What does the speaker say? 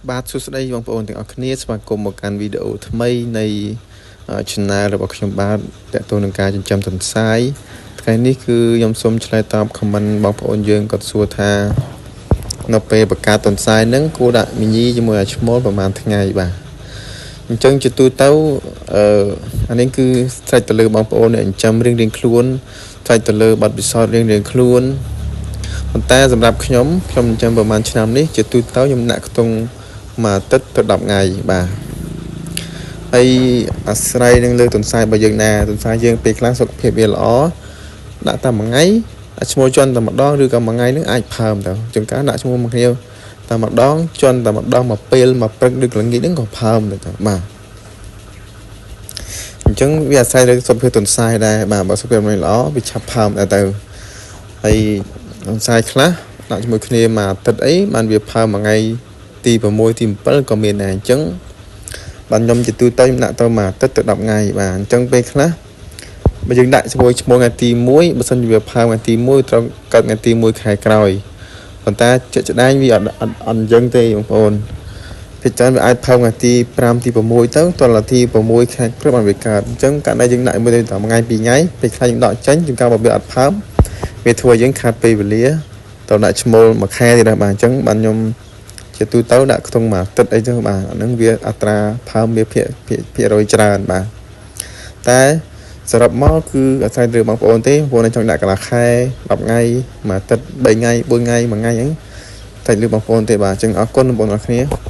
បាទសួស្តីបងប្អូនទាំងអស់គ្នាស្វាគមន៍មកកាន់វីដេអូថ្មីនៃ Channel របស់ខ្ញុំបាទតកតងនឹងការចិញ្ចឹមទន្សាយថ្ងៃនេះគឺខ្ញុំសូមឆ្លើយតប comment បងប្អូនយើងគាត់សួរថានៅពេលបង្កើតទន្សាយហ្នឹងគួរដាក់មីញីជាមួយអាឈ្មោលប្រហែលថ្ងៃបាទអញ្ចឹងជាទូទៅអឺអានេះគឺស្រេចទៅលើបងប្អូនអ្នកចិញ្ចឹមរៀងៗខ្លួនស្រេចទៅលើបទពិសោធន៍រៀងៗខ្លួនប៉ុន្តែសម្រាប់ខ្ញុំខ្ញុំចិញ្ចឹមប្រហែលឆ្នាំនេះជាទូទៅខ្ញុំដាក់ខ្ទង់មួយអាទិត្យទៅ10ថ្ងៃបាទហើយអាស្រ័យនឹងលើទន្សាយរបស់យើងណាទន្សាយយើងពេលខ្លះសុខភាពវាល្អដាក់តែមួយថ្ងៃអាឈ្មោះជន់តែម្ដងឬក៏មួយថ្ងៃនឹងអាចផើមទៅជួនកាលដាក់ឈ្មោះមួយគ្នាតែម្ដងជន់តែម្ដងមួយពេលមួយព្រឹកឬកល្ងាចហ្នឹងក៏ផើមទៅបាទអញ្ចឹងវាអាស្រ័យលើសុខភាពទន្សាយដែរបាទបើសុខភាពមិនល្អវាឆាប់ផើមដែរទៅហើយទន្សាយខ្លះដាក់ជាមួយគ្នាមួយអាទិត្យអីបានវាផើមមួយថ្ងៃទី6ទី7ក៏មានដែរអញ្ចឹងបាទខ្ញុំជាទូទៅខ្ញុំដាក់ទៅមួយអាទិត្យទៅ10ថ្ងៃបាទអញ្ចឹងពេលខ្លះបើយើងដាក់ជាមួយឈ្មោះថ្ងៃទី1បើសិនជាវាផើមថ្ងៃទី1ត្រូវកើតថ្ងៃទី1ខែក្រោយប៉ុន្តែជាក់ស្ដែងវាអត់អត់អត់អញ្ចឹងទេបងប្អូនភាគច្រើនវាអាចផើមថ្ងៃទី5ទី6ទៅតលទី6ខែក្រោយបានវាកើតអញ្ចឹងករណីយើងដាក់មួយទៅតែមួយថ្ងៃពីរថ្ងៃពេលខ្លះយើងដកចេញជួនកាលបើវាអត់ផើមវាធ្វើឲ្យយើងខាតពេលវេលាទៅដាក់ឈ្មោលមួយខែទៀតដែរបាទអញ្ចឹងបានខ្ញុំជាទូទៅដាក់ខ្ទង់មួយអាទិត្យអីទៅបាទអាហ្នឹងវាអត្រាផើមវាភាគភាគរយច្រើនបាទតែសរុបមកគឺអាស្រ័យលើបងប្អូនទេបងប្អូនចង់ដាក់កន្លះខែ10ថ្ងៃមួយអាទិត្យ3ថ្ងៃ4ថ្ងៃមួយថ្ងៃអីតែលើបងប្អូនទេបាទអញ្ចឹងអរគុណបងប្អូនអរគ្នា។